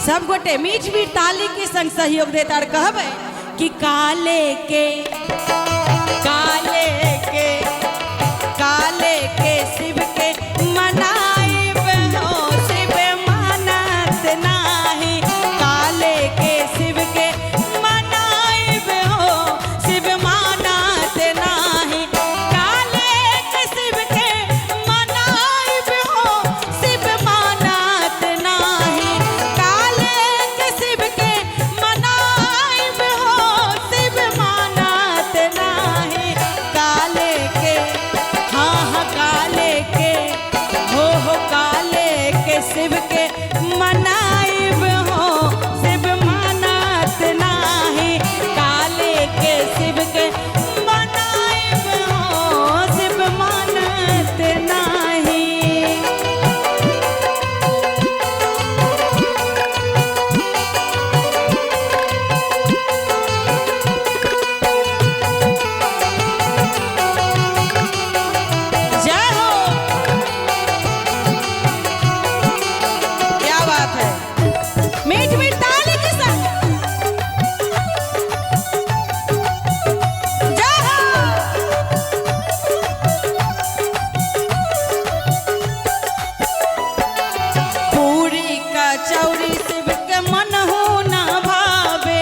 सब गोटे मीठ मीठ ताली के संग सहयोग देता और कहबै कि काले के, काले के, काले के शिव के मनाइब हो, शिव मानत नाही। काले के शिव के मनाइब हो, शिव मानत नाही। काले के शिव के मनाइब हो, शिव मानत नाही। काले के शिव के मनाइब हो, शिव मानत नाही। काले के, हाँ हाँ काले के, हो काले के शिव के मनाइब हो, शिव मानत नाही। काले के शिव के मनाइब हो, शिव मानत नाही। जय हो, क्या बात है। मीठ मीठ ताली के संग जय हो। पूरी कचौरी शिव के मन हो ना भावे।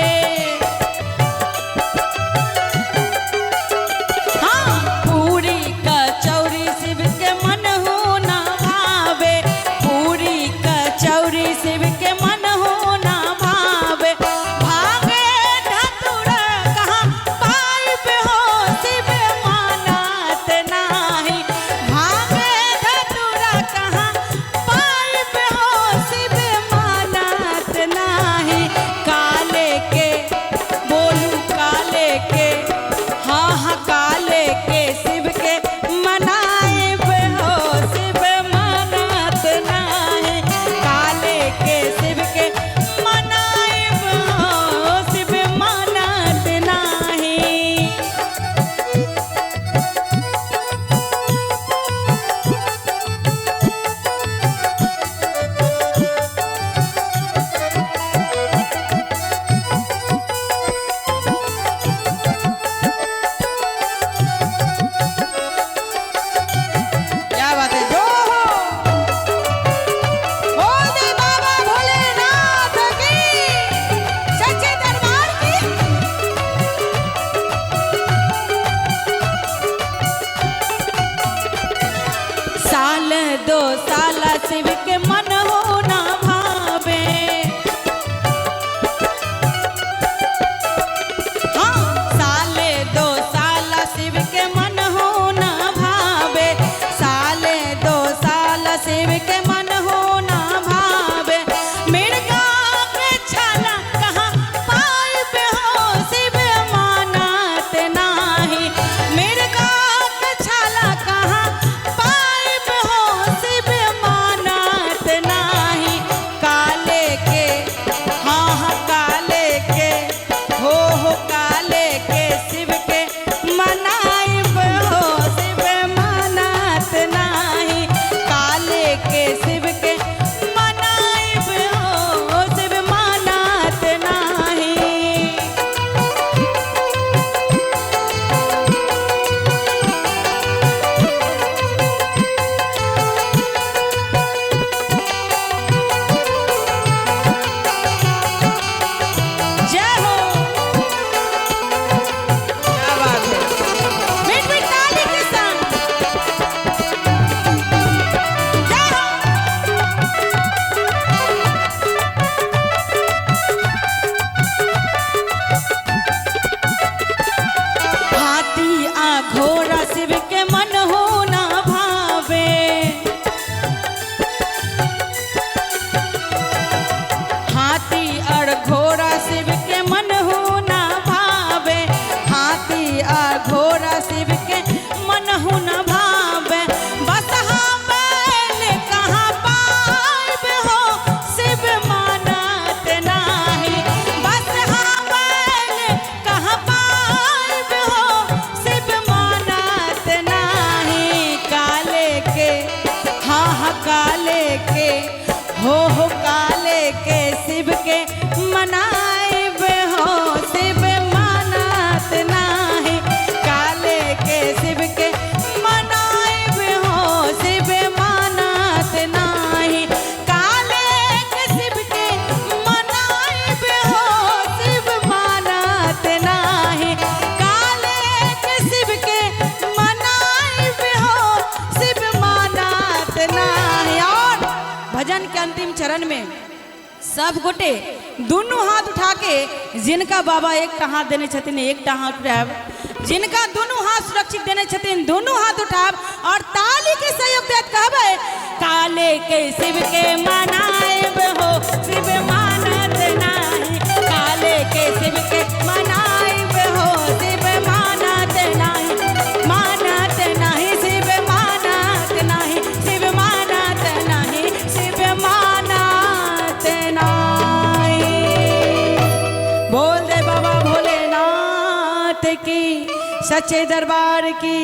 हाँ, पूरी कचौरी शिव के मन हो ना भावे। पूरी कचौरी शिव के मन हो ना भावे। भागे धतुरा कहाँ पाइब हो, शिव मानत नाही। भागे धतुरा कहाँ पाइब हो, शिव मानत नाही। काले के बोलू काले के, हाँ हाँ काले के शिव के मनाइब हो, शिव मानत नाही। काले के शिव के मनाइब हो, शिव मानत नाही। क्या बात है, जो हो बोल दे बाबा भोलेनाथ की, सच्चे दरबार की। साल दो साल शिव के मन हो ना भावे। हाँ, साले दो साल शिव के मन हो ना भावे। साले दो साल शिव के मन हो ना भावे। मिर्गा के छाला कहाँ पाइब हो, शिव मानत नाही। मिर्गा के छाला कहाँ पाइब हो, शिव मानत नाही। काले के, हाँ हाँ काले के, हो काले के शिव के मनाइब हो, शिव मानत नाही। काले के शिव के मनाइब हो, शिव मानत नाही। जय हो, क्या बात है। मीठ मीठ ताली के संग जय हो। हाथी आ घोड़ा शिव के मन हो ना भावे। हाथी और घोड़ा शिव के मन हो ना भावे। हाथी और घोड़ा शिव के मन हो ना भावे। बस हाँ बैल कहाँ पाइब हो, शिव मानत नाही। बस हाँ बैल कहाँ पाइब हो, शिव मानत नाही। काले के, हाँ हाँ काले के, हो काले के शिव के मनाइब हो शिव मानत नाही। काले के शिव के मनाइब हो शिव मानत नाही। काले के शिव के मनाइब हो शिव मानत नाही। काले के शिव के मनाइब हो शिव मानत नाही। और भजन के अंतिम चरण में सब गोटे दुनू हाथ उठा के जिनका बाबा एकटा हाथ देने छथिन एकटा हाथ उठायब, जिनका दुनू हाथ सुरक्षित देने छथिन दुनू हाथ उठायब और ताली के सहयोग देत कहबै काले के शिव के मनायब हो शिव मानत नाही। काले के शिव के मनायब हो शिव मानत नाही, मानत नाही शिव मानत नाही, शिव मानत नाही, शिव मानत नाही। बोल दे बाबा भोलेनाथ की, सच्चे दरबार की।